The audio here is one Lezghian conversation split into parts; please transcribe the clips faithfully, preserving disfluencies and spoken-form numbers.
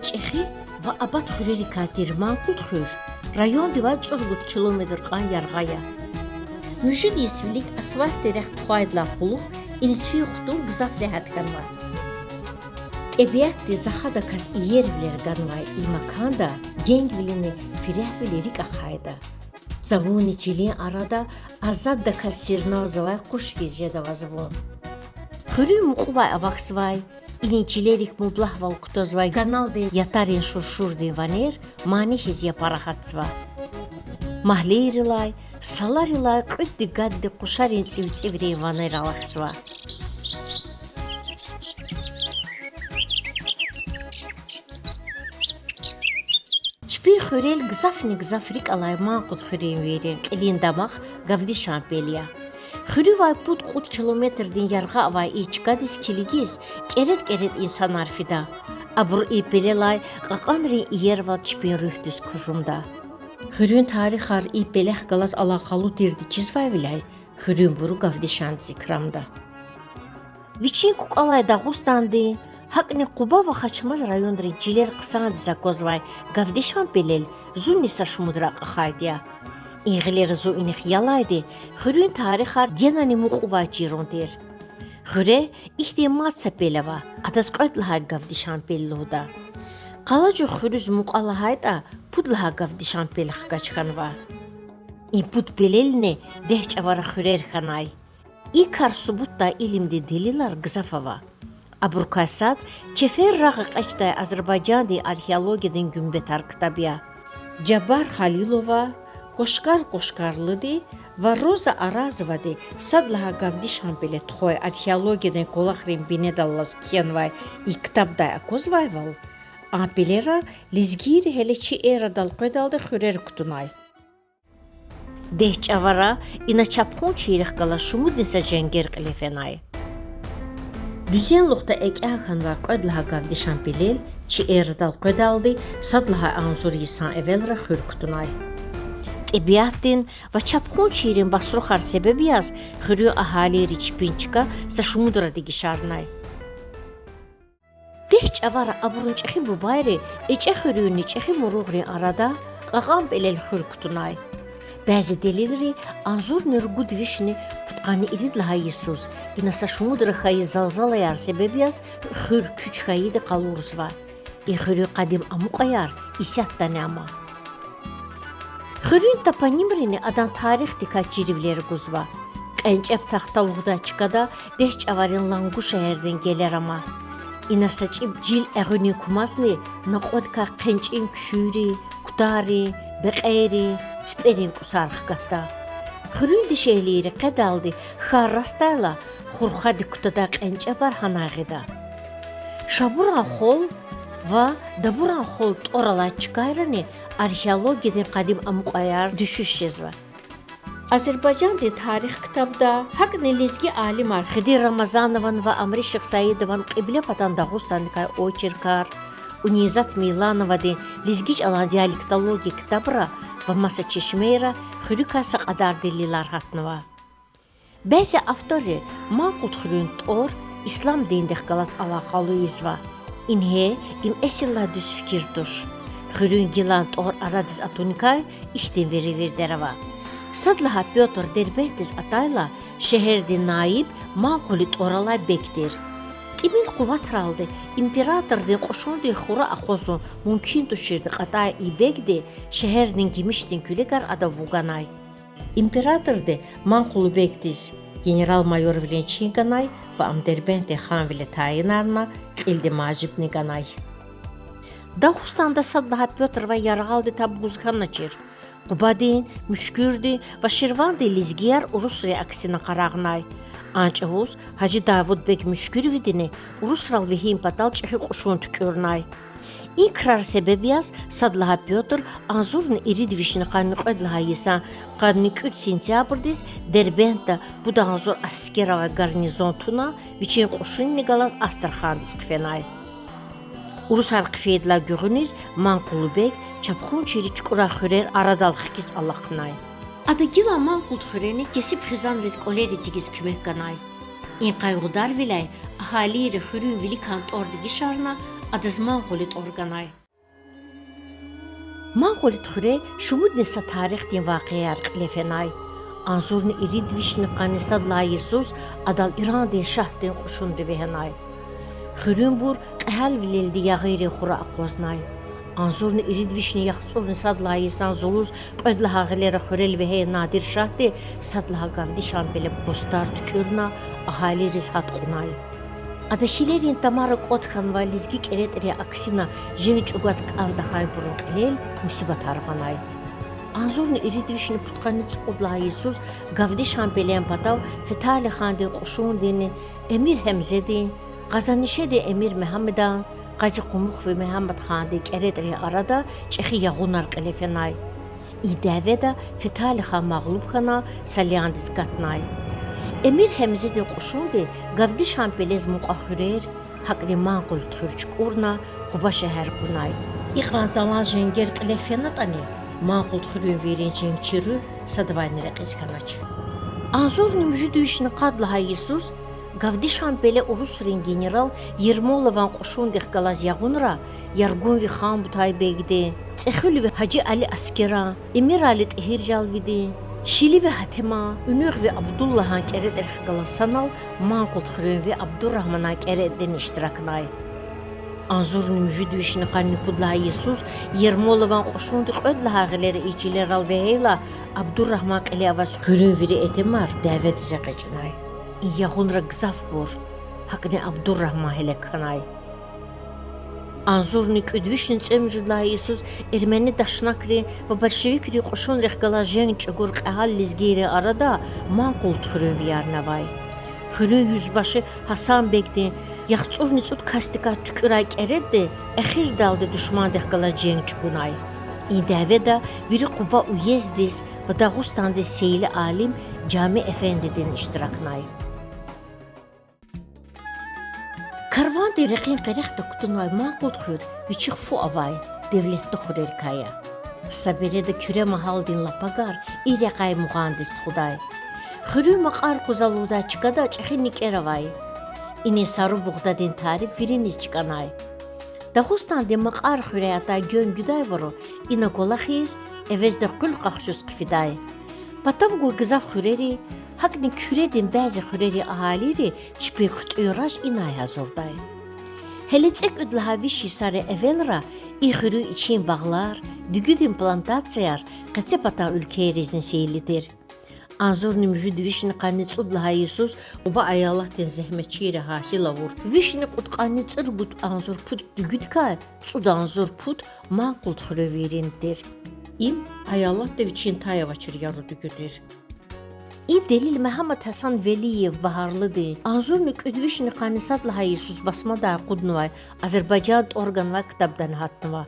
ЧӀехи ва абад хуьрерикай тир Манкъулидхуьр райондивай цӀуругуд километр кьван яргъа я. Муьжуьд йис вилик асфальтдин рехъ тухвайдалай кьулухъ инсифин хтул гзаф регьят хьанва. ТӀебиатди за хадаказ иервилер ганвай и маканда генгвилини фирягьвили рикӀ ахъайда. Цавунни чилин арада азаддаказ сирнавзавай къуш хьиз жеда ваз вун. Хуьруьн мукьувай авахьзавай, инин чилерик мублагьвал кутазвай каналдин ятарин шуршурдин ванер мани хьиз япара гьатзава. Магьлейрилай, саларилай кьуьдди-гадди къушарин цӀивцӀиврин ванер алахьзава. Чпин хуьрел гзафни-гзаф рикӀ алай Манкъулидхуьруьнвийрин кьилин дамах Гавдишан пел я. Хуьруьвай пуд-кьуд километрдин яргъа авай и чкадиз килигиз кӀеретӀ-кӀеретӀ инсанар фида. Абуру и пелелай кьакьанрин иервал чпин руьгьдиз кужумда. Хуьруьн тарихар и пелехъ галаз алакъалу тирди чизвайвиляй, хуьруьнбуру Гавдишандиз икрамда. Вичин кукӀвалай Дагъустандин, гьакӀни Къуба ва Хачмаз районрин чилер хъсандиз аквазвай Гавдишан пелел зунни са шумудра акьахайди я. И гъилера зун инихъ ялайди хуьруьн тарихар генани мукьувай чирун тир. Хуьре ихьтин мад са пел ава, адаз кьвед лагьай Гавдишан пел лугьуда. Къалажух хуьруьз мукьва лагьайтӀа, пуд лагьай Гавдишан пел хкаж хьанва. И пуд пелелни дегь чӀавара хуьрер хьанай. И кар субутдай илимдин делилар гзаф ава. Абурукай сад Кефер рагъ экъечӀдай Азербайжандин археологиядин гуьмбетар ктаб я. Жаббар Халилова, Къошкар Къошкарлуди ва Роза Аразовади сад лагьай Гавдишан пеле тухвай археологиядин кӀвалахрин бинедаллаз кхьенвай и ктабдай аквазвайвал, а пелера лезгийри гьеле чи эрадал къведалди хуьрер кутунай. Дегь чӀавара ина чапхунчийрихъ галаз шумудни са женгер кьиле фенай. Дуьзенлухда экӀя хьанвай кьвед лагьай Гавдишан пелел чи эрадал къведалди сад лагьай агъзур йисан эвелра хуьр кутунай. ТӀебиатдин ва чапхунчийрин басрухар себеб яз хуьруьн агьалийри чпин чка са шумудра дегишарнай. Дегь чӀавара абурун чӀехи бубайри ЭчӀехуьруьнни ЧӀехи Муругърин арада кьакьан пелел хуьр кутунай. Бязи делилри агъзурни ругуд вишни пудкъанни ирид лагьай йисуз ина са шумудра хьайи залзалаяр себеб яз хуьр куьч хьайиди къалурзава. И хуьруьн къадим амукьаяр исятдани ама. Хуьруьн топонимрини адан тарихдикай чирвилер гузва. КьенчӀеб тахта лугьудай чкада дегь чӀаварин Лангу шегьердин гелер ама. Ина са чӀиб чил эгъуьнин кумазни накьвадикай хъенчӀин куьшуьйрин, кутарин, бекьерин, цуьпӀерин кӀусар хкатда. Хуьруьн дишегьлийри къедалди хьар расдайла, хурхади кутадай кьенчӀебар гьанай гъида. Шабуран хол ва Дабуран хол тӀвар алай чкайрани археологиядин къадим амукьаяр дуьшуьш жезва. Азербайжандин тарих ктабда, гьакӀни лезги алимар Хидир Рамазанован ва Амри Шихсаидован Кьиблепатан Дагъустандикай очеркар, Унизат Мейлановадин Лезги чӀалан диалектология ктабра ва маса чешмейра хуьруькай са кьадар делилар гьатнава. Бязи авторри Манкъулидхуьруьн тӀвар ислам диндихъ галаз алакъалу ийизва. Ингье, им эсиллагь дуьз фикир туш. Хуьруьн гилан тӀвар арадиз атуникай ихьтин веревирдер ава. Сад лагьай Пётр Дербентдиз атайла, шегьердин наиб Манкъули тӀвар алай бег тир. ТӀимил къуватралди императордин кьушундин хура акъвазун мумкин туширди кьатӀай и бегди шегьердин гимишдин куьлегар адав вуганай. Императорди Манкъулу бегдиз генерал-майорвилин чин ганай ва ам Дербентдин ханвиле тайинарна, кьилди мажибни ганай. Дагъустанда сад лагьай Пётравай яргъалди таб гуз хьаначир. Къубадин, Муьшкуьрдин ва Ширвандин лезгияр урусрин аксина къарагънай. А чӀавуз Гьажи Давудбег Муьшкуьрвидини урусрал вегьин патал чӀехи кьушун туькӀуьрнай. И крар себеб яз сад лагьай Пётр агъзурни ирид вишни къанни кьвед лагьай йисан къанни кӀуьд сентябрдиз Дербентда пуд агъзур аскер авай гарнизон туна, вичин кьушунни галаз Астрахандиз хъфенай. Урусар хъфейдалай гуьгъуьниз Манкъулу бег чапхунчийри чукӀурай хуьрер арадал хкиз алахънай. Ада гилан Манкъулидхуьрени кесиб хизанриз кӀвалер эцигиз куьмек ганай. И къайгъударвиляй агьалийри хуьруьн виликан тӀвар дегишарна, Адаз Манкъули тӀвар ганай. Манкъулидхуьре шумудни са тарихдин вакъиаяр кьиле фенай. Агъзурни ирид вишни къанни сад лагьай йисуз адал Ирандин шагьдин кьушунри вегьенай. Хуьруьнбур кьегьалвилелди ягъийрин хура акъвазнай. Агъзурни ирид вишни яхцӀурни сад лагьай йисан зулуз кьвед лагьай гъилера хуьрел вегьей Надир шагьди сад лагьай гавдишан пеле пустар туькӀуьрна, агьалийриз гьат кьунай. Ада хьилерин тамара кӀватӀ хьанвай лезги кӀеретӀрин аксина женг чӀугваз кӀан тахьайбурун кьилел мусибатар гъанай. Агъзурни ирид вишни пудкъанни цӀукьуд лагьай йисуз гавдишан пелен патав Фетали хандин кьушундини Эмир Гьемзедин, Къазанишедин Эмир Мегьамедан, Къази Къумухви Мегьамед хандин кӀеретӀрин арада чӀехи ягъунар кьиле фенай. И дяведа Фетали хан магълуб хьана, Сальяндиз катнай. Эмир Гьемзедин кьушунди гавдишан пелез мукьва хуьрер, гьакӀни Манкъулидхуьр чукӀурна, Къуба шегьер кьунай. Икьван залан женгер кьиле фенатӀани, манкъулидхуьруьнвийрин женгчи руьгь садавайни рекьиз хьанач. Агъзурни муьжуьд вишни къад лагьай йисуз гавдишан пеле урусрин генерал Ермолован кьушундихъ галаз ягъунра Яргунви Ханбутай-бегдин, ЦӀехуьлви Гьажи Али Аскеран, Эмирали ТӀигьиржалвидин, Шиливи Гьатеман, Уьнуьгъви Абдуллагьан кӀеретӀрихъ галаз санал манкъулидхуьруьнви Абдуррагьманан кӀеретӀдини иштиракнай. Агъзурни муьжуьд вишни къанни пуд лагьай йисуз Ермолован кьушунди кьвед лагьай гъилера и чилерал вегьейла, Абдуррагьман кьиле аваз хуьруьнвийрин итимар дяведиз экъечӀнай. И ягъунра гзафбур, гьакӀни Абдуррагьман гьелек хьанай. Агъзурни кӀуьд вишни цӀемуьжуьд лагьай йисуз эрмени дашнакрин ва большевикрин кьушунрихъ галаз женг чӀугур кьегьал лезгийрин арада манкъулидхуьруьнвиярни авай. Хуьруьн юзбаши Гьасан-бегдин яхцӀурни цӀуд касдикай туькӀуьрай кӀеретӀди эхирдалди душмандихъ галаз женг чӀугунай. И дяведа вири Къуба уезддиз ва Дагъустандиз сейли алим Жами-эфендидини иштиракнай. Карвандин рекьин къерехда кутунвай Манкъулидхуьр вичихъ фу авай девлетлу хуьрерикай я. Са береда Куьре магьалдин лапагар и рекьяй мугъандиз тухудай. Хуьруьн Макьар къуза лугьудай чкада чӀехи никӀер авай. Инин сару бугъдадин тариф вириниз чкӀанай. Дагъустандин Макьар хуьряй атай гвен гуьдайбуру ина кӀвалахиз, эвезда къуьл къахчуз хъфидай. Патав гвай гзаф хуьрери, гьакӀни Куьредин бязи хуьрерин агьалийри чпин хъуьтӀуьн раж инай гьазурдай. Гьеле цӀекӀуьд лагьай виш йисарин эвелра и хуьруьн ичин багълар, дуьгуьдин плантацияр къецепатан уьлквейризни сейли тир. Агъзурни муьжуьд вишни къанни цӀуд лагьай йисуз Къуба аялатдин зегьметчийри гьасил авур вишни кьудкъанни цӀуругуд агъзур пуд дуьгуьдикай цӀуд агъзур пуд манкъулидхуьруьнвийрин тир. Им аялатда вичин тай авачир яру дуьгуь тир. И делил Мегьамед Гьасан Велиев багьарлудин агъзурни кӀуьд вишни къанни сад лагьай йисуз басмадай акъуднавай Азербайжан тӀвар ганвай ктабдани гьатнава.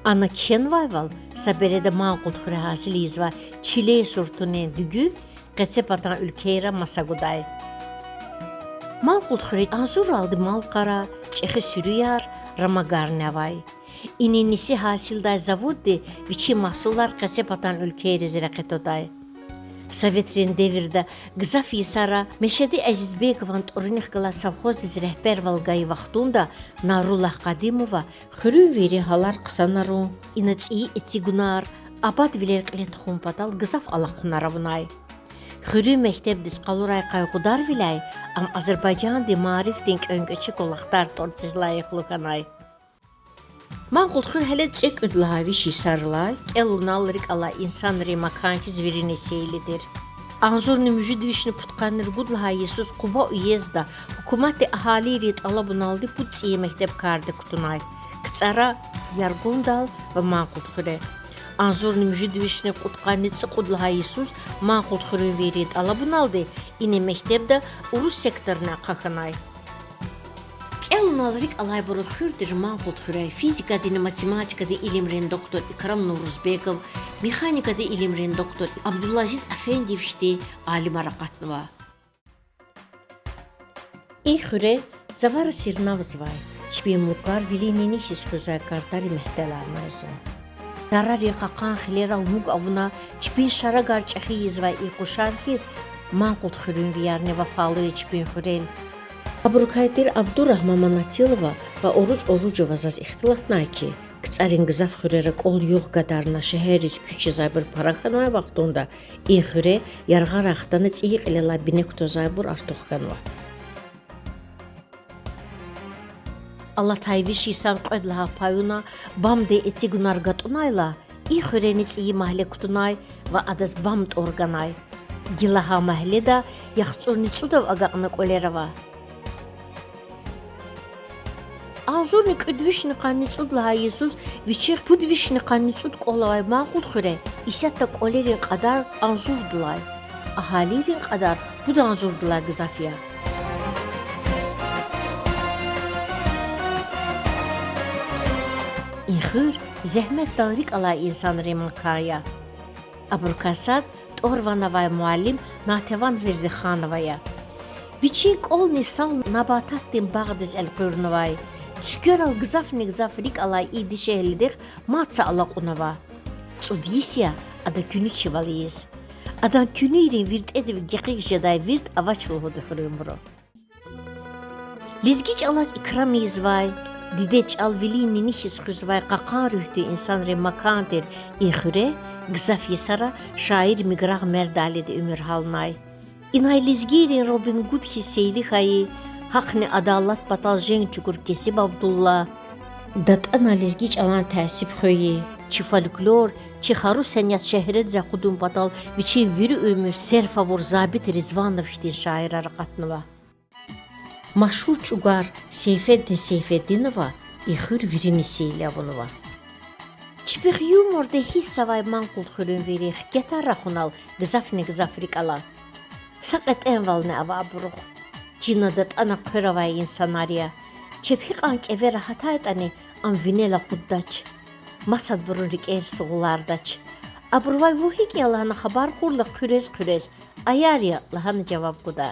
Ана кхьенвайвал, са береда Манкъулидхуьре гьасил ийизвай чилей сортунин дуьгуь къецепатан уьлквейра маса гудай. Манкъулидхуьре агъзурралди мал-къара, чӀехи суьруьяр, рамагарни авай. Инин неси гьасилдай заводди вичин магьсулар къецепатан уьлквейриз рекье твадай. Советрин девирда гзаф йисара Мешеди Азизбегован тӀварунихъ галай совхоздиз регьбервал гайи вахтунда Наруллагь Къадимова хуьруьнвийрин гьалар хъсанарун, ина цӀийи эцигунар, абадвилер кьиле тухун патал гзаф алахъунар авунай. Хуьруьн мектебдиз къалурай къайгъударвиляй ам Азербайжандин маарифдин кӀвенкӀвечи кӀвалахдар тӀварцӀиз лайихлу хьанай. Манкъулидхуьр гьеле цӀекӀуьд лагьай виш йисарилай кӀелунал рикӀ алай инсанрин макан хьиз вириниз сейли тир. Агъзурни муьжуьд вишни пудкъанни ругуд лагьай йисуз Къуба уездда гьукуматди агьалийрин тӀалабуналди пуд цӀийи мектеб кардик кутунай: КцӀара, Яргундал ва Манкъулидхуьре. Агъзурни муьжуьд вишни кьудкъанни цӀукьуд лагьай йисуз Манкъулидхуьруьнвийрин тӀалабуналди ина мектебда урус секторни ахъа хьанай. КӀелунал рикӀ алайбурун хуьр тир Манкъулидхуьряй физикадинни математикадин илимрин доктор Икрам Нурузбеков, механикадин илимрин доктор Абдулазиз Афендиев хьтин алимар акъатнава. И хуьре цавара сирнавзавай, чпин мукар вилин нини хьиз хуьзвай картари мягьтеларнай зун. Тарарин кьакьан хилерал муг авуна, чпин шарагар чӀехи ийизвай и къушар хьиз, Манкъулидхуьруьнвиярни вафалу я чпин хуьрел. Абурукай тир Абдурагьман Манатилова ва Оруж Оружова заз ихтилатнай хьи, КцӀарин гзаф хуьрера кӀвал-югъ гадарна шегьерриз куьч жезвайбур пара хьанвай вахтунда и хуьре яргъарай хтана цӀийи кьилелай бине кутазвайбур артух хьанва. Алатай виш йисан кьвед лагьай паюна БАМ-дин эцигунар гатӀунайла, и хуьрени цӀийи магьле кутунай ва адаз БАМ тӀвар ганай. Гила гьа магьледа яхцӀурни цӀудав агакьна кӀвалер ава. Агъзурни кӀуьд вишни къанни цӀуд лагьай йисуз вичин пуд вишни къанни цӀуд кӀвал авай Манкъулидхуьре исятда кӀвалерин кьадар агъзурдалай, агьалийрин кьадар пуд агъзурдалай гзаф я. И хуьр зегьметдал рикӀ алай инсанрин макан я. Абурукай сад тӀвар-ван авай муаллим Натеван Вердиханова я. Вичин кӀвални сал набататдин багъдиз элкъуьрнавай. Цуькверал гзафни-гзаф рикӀ алай и дишегьлидихъ мад са алакьун ава. ЦӀуд йис я ада куьнуьчивал ийиз. Адан куьнуьйрин виртӀедив гекъиг жедай вирт авач лугьуда хуьруьнбуру. Лезги чӀалаз икрам ийизвай, дидед чӀал вилин нини хьиз хуьзвай кьакьан руьгьдин инсанрин макан тир и хуьре гзаф йисара шаир Миграгъ Мердалиди уьмуьр гьалнай. Инай лезгийрин Робин Гуд хьиз сейли хьайи, гьахъни адалат патал женг чӀугур Кесиб Абдулла, датӀана лезги чӀалан тясиб хвейи, чи фольклор, чи хару-сенят шегьредиз акъудун патал вичин вири уьмуьр серф авур Забит Ризванов хьтин шаирар акъатнава. Машгьур чӀугвар Сейфеддин Сейфеддинова и хуьр виринин сейли авунва. Чпихъ юмордин гьисс авай Манкъулидхуьруьнвийрин хкетар рахунал гзафни-гзаф рикӀ ала. Са кьетӀенвални ава абурухъ. Чина датӀана хъвер авай инсанар я. Чеб гьикьван кӀевера гьатайтӀани, ам винел акъуддач. Масадбурун рикӀер сугъулардач. Абурувай вун гьикӀ я лагьана хабар кьурла, хъуьрез-хъуьрез, Аяр я лагьана жаваб гуда.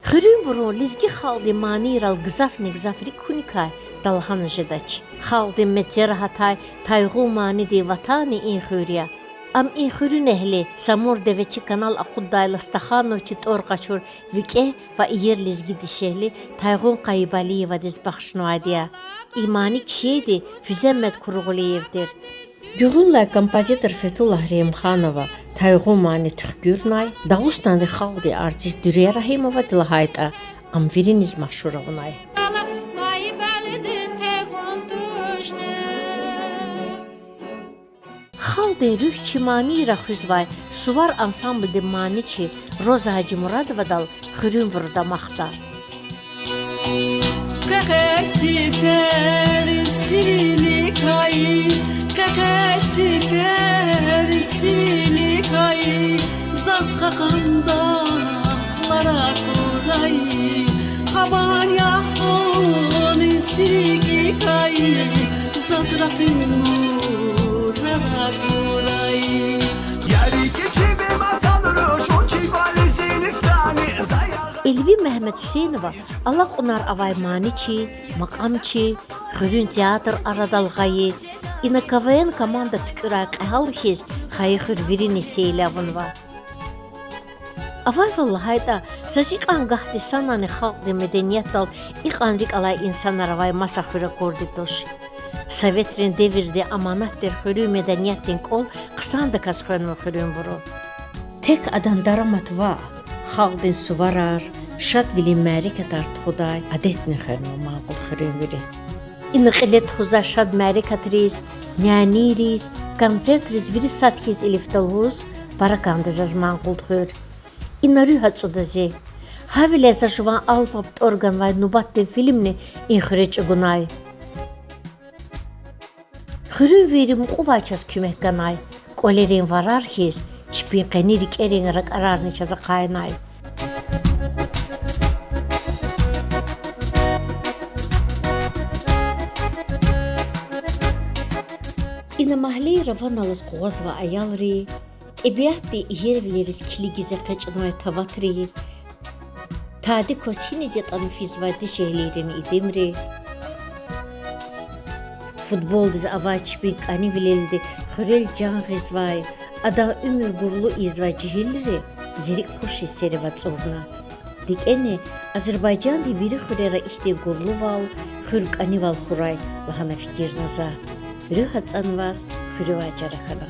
Хуьруьнбурун лезги халкьдин манийрал гзафни-гзаф рикӀ хьуникай талгьана жедач. Халкьдин мецера гьатай Тайгъун манидин ватанни и хуьр я. Ам и хуьруьнэгьли Самур Девечи канал акъуддайла стахановчи тӀвар къачур викӀегь ва иер лезги дишегьли Тайгъун Къайибалиевадиз бахшнавайди я. И мани кхьейди Физеммед Куругълиев тир. Гуьгъуьнлай композитор Фетуллагь Регьимханова Тайгъун мани туьхкуьрнай, Дагъустандин халкьдин артист Дуьрия Рагьимовади лагьайтӀа, ам вириниз машгьур авунай. Халкьдин руьгь чи манийра хуьзвай Сувар ансамблдин маничи Роза Гьажимурадовадал хуьруьнбуру дамахда. Къекъе сефер сивиникай, къекъе сефер сивиникай, заз кьакьан дагълар акурай, хабар яхъ кьуни сивикикай, заз ракъинур акурай. Ярики чими масанруш, учи квали силифтани, зая Эльви Мегьамедгьуьсейнова алакьунар авай маничи, макьамчи, хуьруьн театр арадал гъайи, ина КВН команда туькӀуьрай кьегьал хьиз, хайи хуьр вириниз сейли авунва. Авайвал лагьайтӀа, заз икьван гагьди санани халкьдин медениятдал икьван рикӀ алай инсанар авай маса хуьр акурди туш. Советрин девирдин аманат тир хуьруьн медениятдин кӀвал хъсандаказ хвенва хуьруьнбуру. Тек адан дарамат ваъ, халкьдин суварар, шадвилин мярекатар тухудай адетни хвенва Манкъулидхуьруьнвийри. Ина кьиле тухузвай шад мярекатриз, нянийриз, концертриз вири сад хьиз илифда лугьуз, пара кӀанда заз Манкъулидхуьр. Ина руьгь ацӀуда зи. Гьавиляй за жуван Алпаб тӀвар ганвай нубатдин фильмни и хуьре чӀугунай. Хуьруьнвийри мукьувай чаз куьмек ганай, кӀвалерин варар хьиз, чпин къени рикӀерин ракӀарарни чаз ахъайнай. Ина магьлейра ван алаз къугъвазвай аялри, тӀебиатдин иервилериз килигиз экъечӀнавай таватри, тади кваз гьиниз ятӀани физвай дишегьлийрин итимри, футболдиз авай чпин кӀанивилелди хуьрел жан гъизвай, адан уьмуьр гурлу ийизвай жегьилри зи рикӀ хуш гьиссерив ацӀурна. РикӀени Азербайжандин вири хуьрера ихьтин гурлувал, хуьр кӀанивал хьурай лагьана фикирна за. Руьгь ацӀанваз хуьруьвай чара хьана.